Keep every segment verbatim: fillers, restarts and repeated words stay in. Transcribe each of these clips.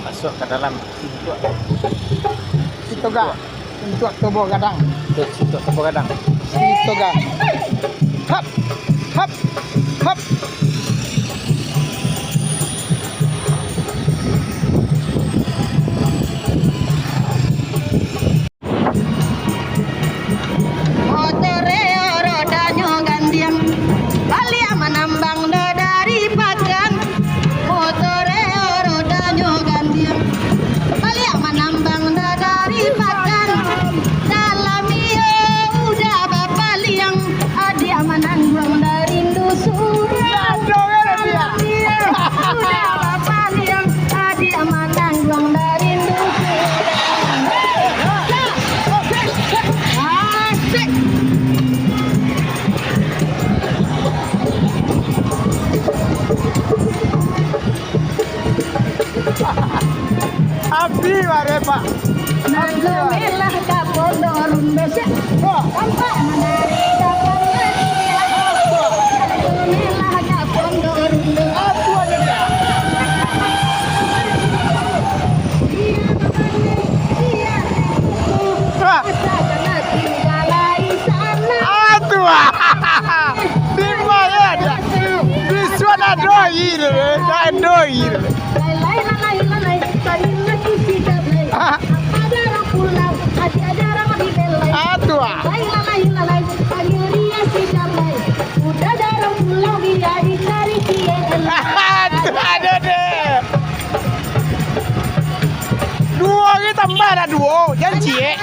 Masuak ka dalam. Sitoga. Untuak tubuah gadang. Untuak, untuak tubuah gadang. Sitoga. Hap. Hap. Hap. Motor e rodanyo gandiang, baliak manambang do dari pakan. Motor e rodanyo gandiang, baliak manambang do dari pakan. Dalam iyo udah bapaliang, adiak manangguang dari dusun. Dalam iyo udah bapaliang, adiak manangguang dari dusun. Asik. Abdi bare, Pak. Abdi bare. Melah ka Pondok Rundo, Cak. Wah. Tampak manari ka Pondok Rundo. Melah ka Pondok Rundo. Aduh, aduh, aduh. Wah. Aduh. Di mana ada? Di sana doi, doi, doi. Aduh. Aduh, aduh deh. Duo ge tambah lah, duo. Jan ciek.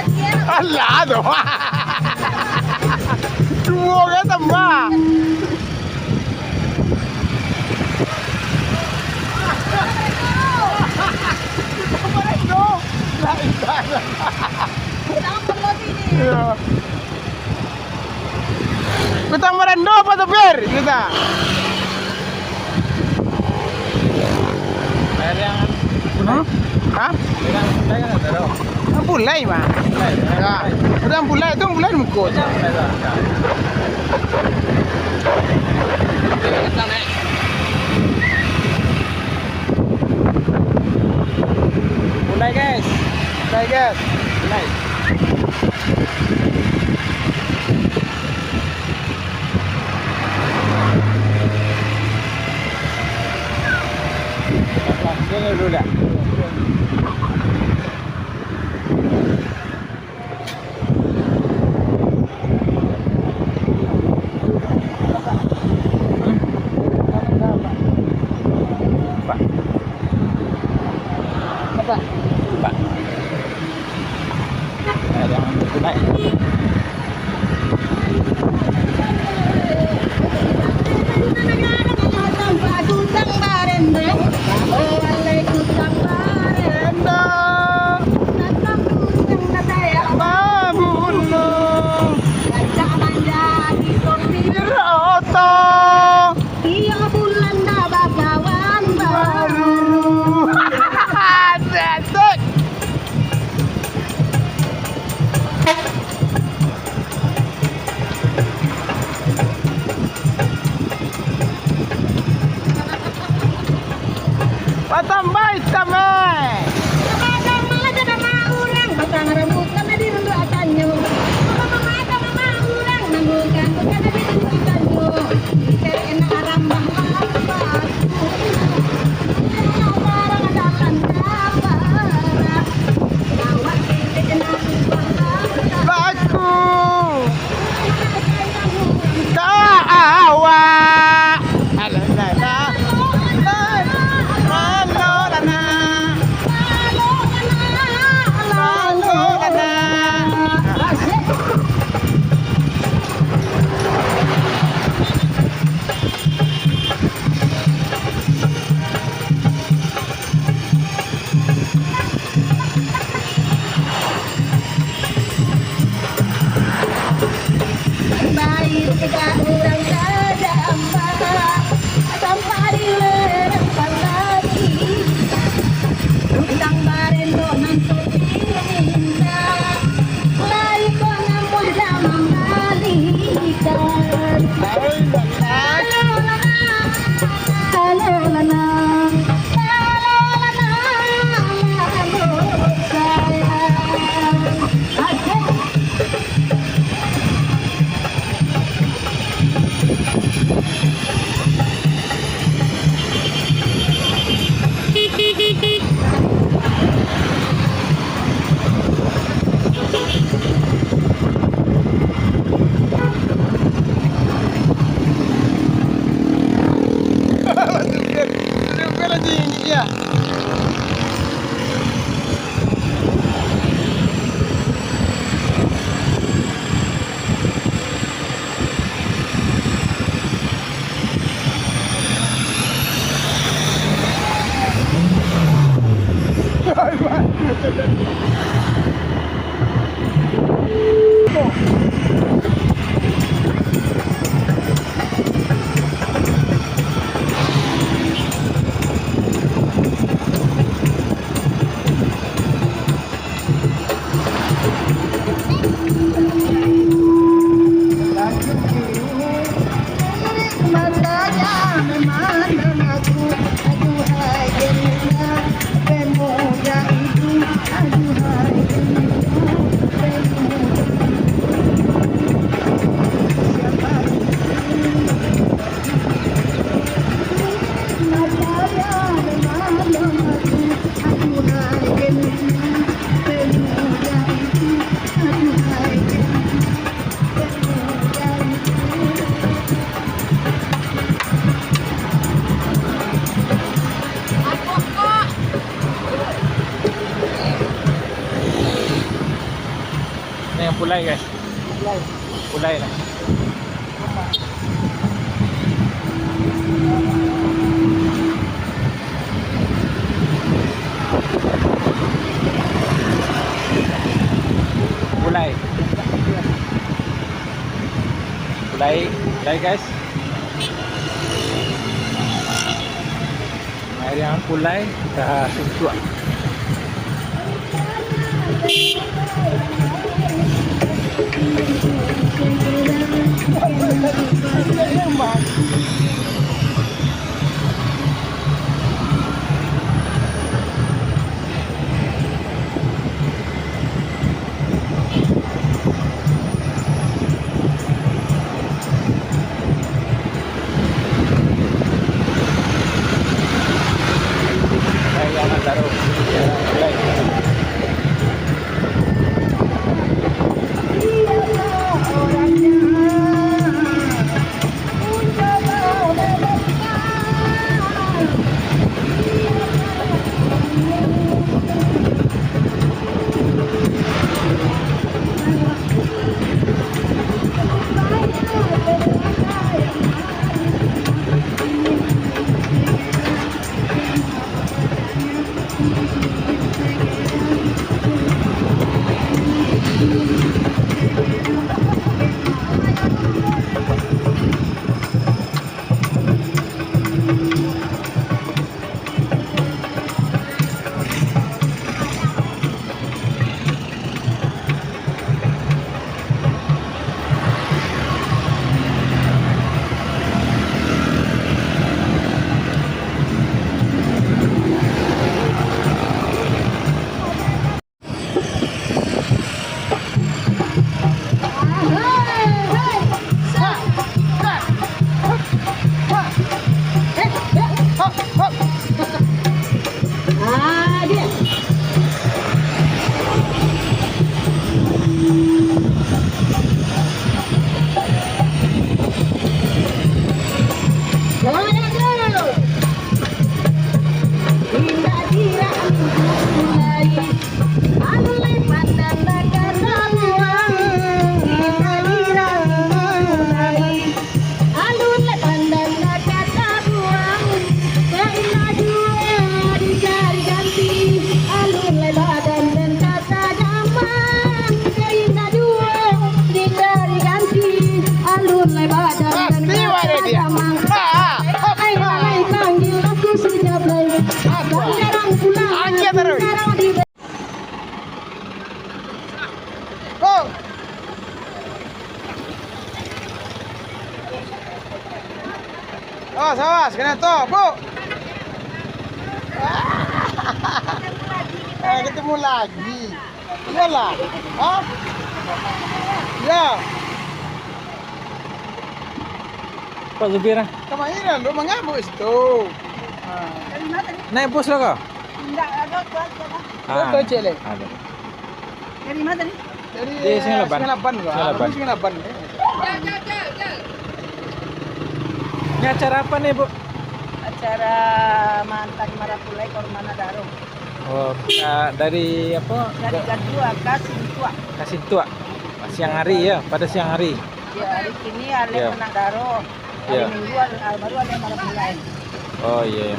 Alah tu. Duo ge tambah. Iyo. Kutang barando, Pak Sopir, kita. Hah? Hah? Pulai, Pak. Pulai, ya? Ya. Kutang pulai, tu pulai muko. Mulai, guys. Mulai, guys. Mulai. Langsung dulu dah. Pak. Apa? Pak. Ada yang naik. Babuno. Rancak manjadi sopir oto. Iyo bulan dah bakawan baru. Asik. Batambah itam, eh. Batambah malah kada mau urang, batang rambutan di runduakannyo. Batambah malah kada mau urang, nanggukan bukan di runduakannyo. Ikan enak rambah lapar. Barang dalam kapara. Awak kecek nak ubah lapar. Baku. Ka awak. Alah, alah, alah. Lalu, alah. Lalu, alah. Baik ka urang ka Damba, sampai lereng Palagi. Utang barendo nan diminta, lai ko namuah dah mambalikan. Mulai, guys. Mulai lah. Mulai. Mulai, mulai, guys. Air yang mulai kita suntuak. Go! Awas, awas, kena top, Bu. Eh, ketemu lagi. Iyalah. Hah? Ya. Pak supir, ah. Kemahiran lu mengamuk situ. Ah. Naik bus lah kau? Enggak, ada tu aja lah. Ah, ada. Dari mana tadi? Dari, eh, Sungai Laban. Sungai Laban, Pak. Sungai Laban. Sungai Laban. Ini acara apa nih, Bu? Acara Mantan Marapulai Kormana Daro. Oh, ka-, dari apa? Dari Ga-, Gadua ka Sintuak. Ka Sintuak. Siang hari ya, pada siang hari. Ya, hari ini Alek Anak Daro. Hari Minggu al-, al-, baru Alek Marapulai. Oh, iya, iya.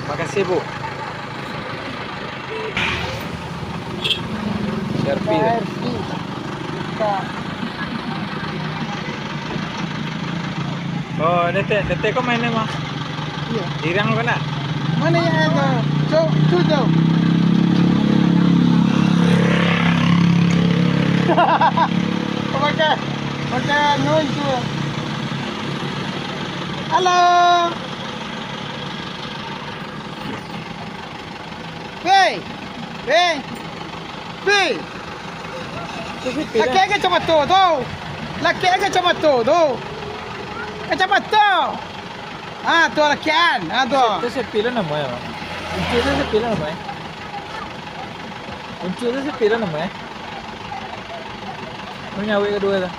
Makasih, Bu. Serpi tu. Oh, netek, netek kau main mah? Iya. Irang kau nak? Mana yang ada? Cok, cok, cok. Pakai, pakai nun tu. Halo. Weh! Weh! Weh! Lakek kacamata tu! Lakek kacamata tu! Kacamata! Ah, tu lakek an! Ah, tu! Tu sepi lah namo e, Mak. Uncu tu sepi lah namo e. Uncu tu sepi lah namo e. Manyawik kaduo tu.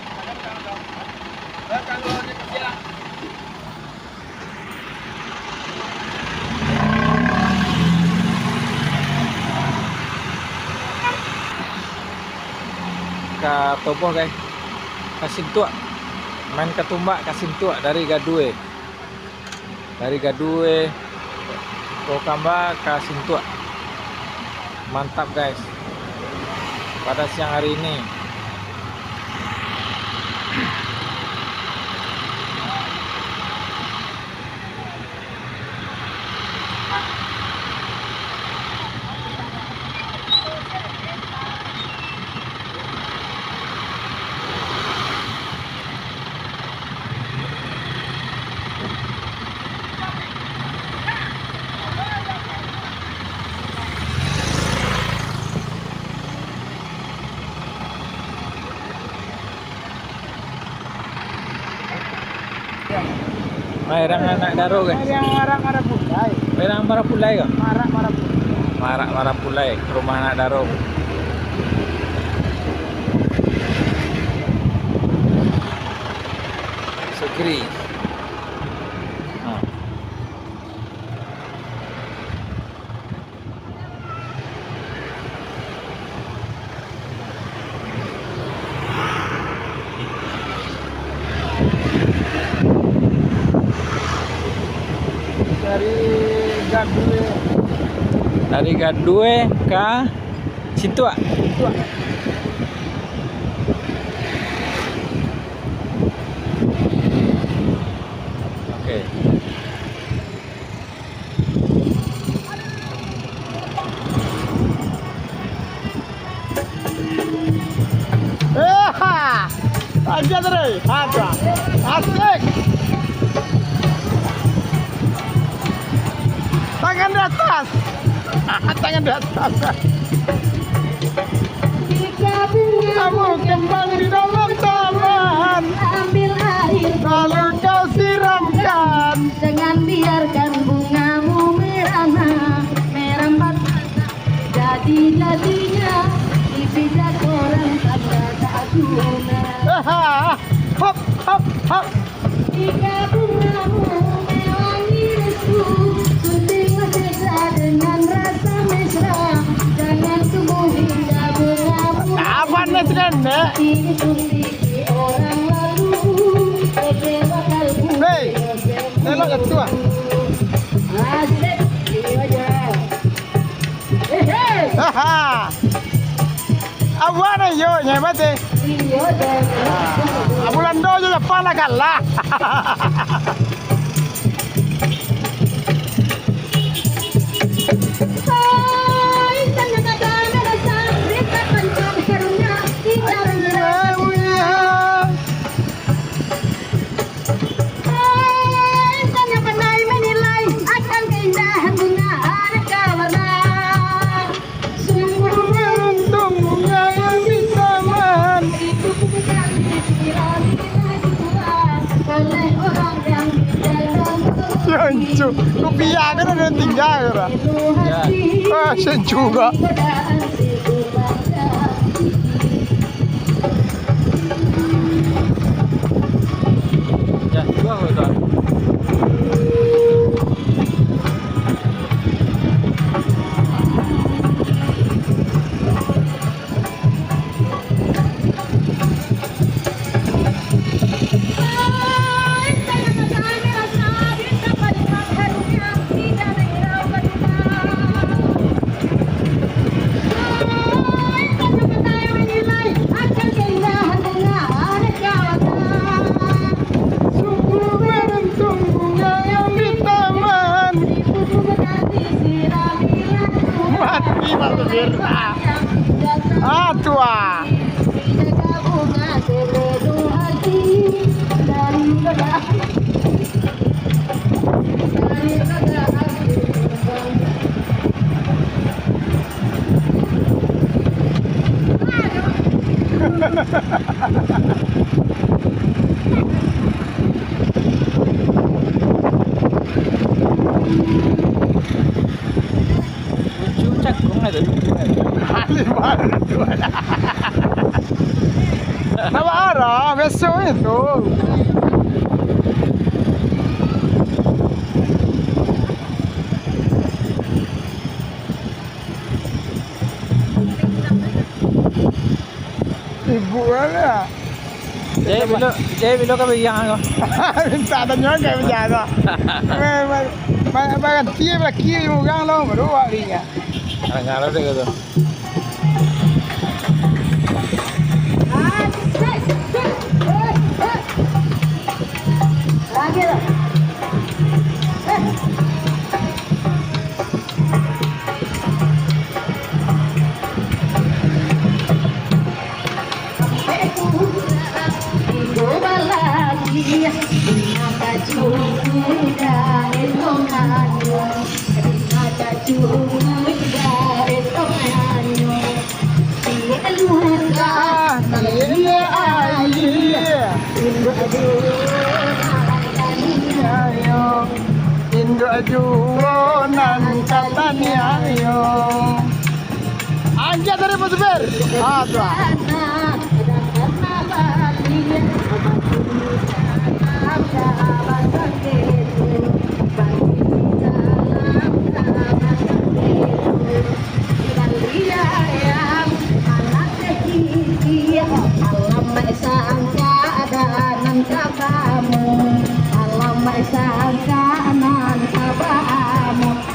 Ka Toboh, guys. Ka Sintuak. Main katumbak ka Sintuak dari Gadue. Dari Gadue, Kokamba ka Sintuak. Mantap, guys. Pada siang hari ini. Mairang anak daro, guys. Mairang marak marapulai. Mairang marapulai, kah? Marak marapulai. Marak marapulai, rumah anak daro. Sugri. Ha. Dari Gadue. Dari Gadue ka Sintuak. Sintuak. Oke. Eh, ha. Aja terus. Ada. Asik. Tangan di atas. Tangan di atas. Kamu kembang di dalam taman. Ambil air. Lalu kau siramkan. Jangan biarkan bungamu merana, merambat jadi-jadinya, dipijak orang tanda tak guna. Hop, hop, hop. Jika bungamu mewangi restu, suntiklah saja dengan rasa mesra. Jangan tumbuh indah bungamu. Apa nih sekarang, Nek? Ini suntik orang lalu, kecewa kalbu. Hei, elok kat situ, ah. Asik, iya, iya. Haha. Awak ni yo, nyai mati. Ah, Bulando jo Japang lah kalah. Insan yang pandai menilai akan keindahan bunga aneka warna. Sungguh beruntung bunga yang di taman. Itu bukan dikira oleh orang yang di dalam. Sencu, rupiah kan ada tinggal, kan? Ya. Ah, sencu kok. Sungguh beruntung bunga yang di taman. Mati, Pak Supir. Ah, tua. Lucu cakung lah tu. Ahli baru tu. Nama arah? Besok itu. Sibuk lah. Jadi bilo, jadi bilo ka beriang ko? Minta tanyo ka bicara. Baranti laki urang lo, baru awak beriang. Alah, alah, dek tu. Induak juo nan kataniayo. Angkek tadi, Pak Supir. Ah, tu ah.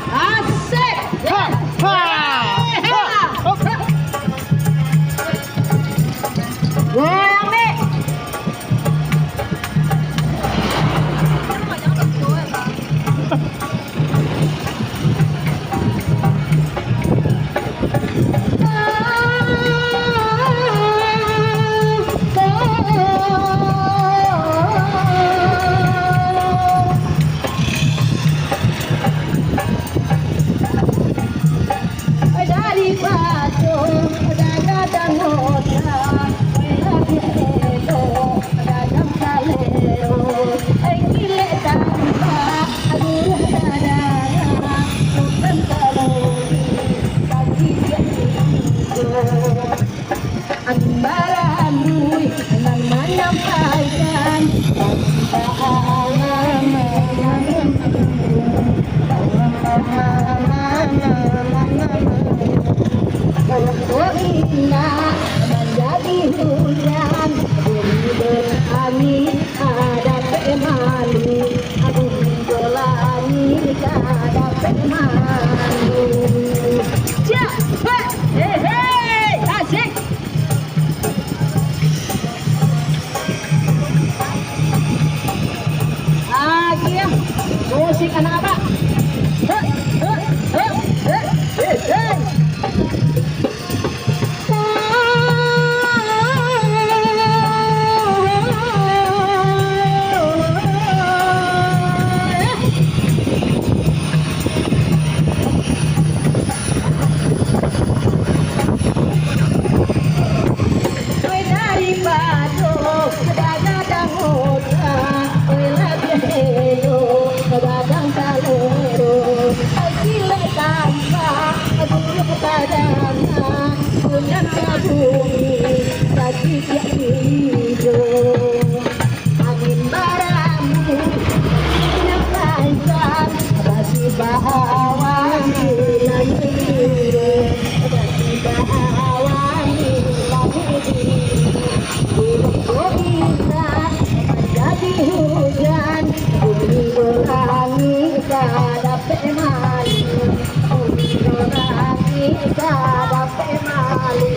Asik. Ha, ha, ha, ha. Goyang, Dik. Daripado dagadang otak, labiah elok gadang salero. Ai kilek tampak buruah badara, bukan kalori, tapi biak tigo. Angin barambuih nan manyampaikan, Indak manjadi hujan, bumi berangin ka dapek malu, bumi berangin ka dapek malu. Siap, hei, hei, hei, asik. Agiah musik anak abah. Hek, hek, hek, hek, hek, hek. Daripado dagadang otak, labiah elok gadang salero. Kilek tampak buruah badara, bukan kalori, tapi biak tigo. Angin barambuih manyampaikan, basi baawan di langik biru, basi baawan di langik biru. Buruah ko indak manjadi hujan, bumi berangin ka dapek malu, bumi berangin ka dapek malu.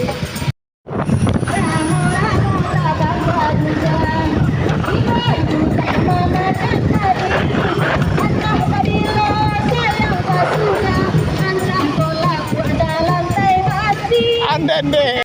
Andende,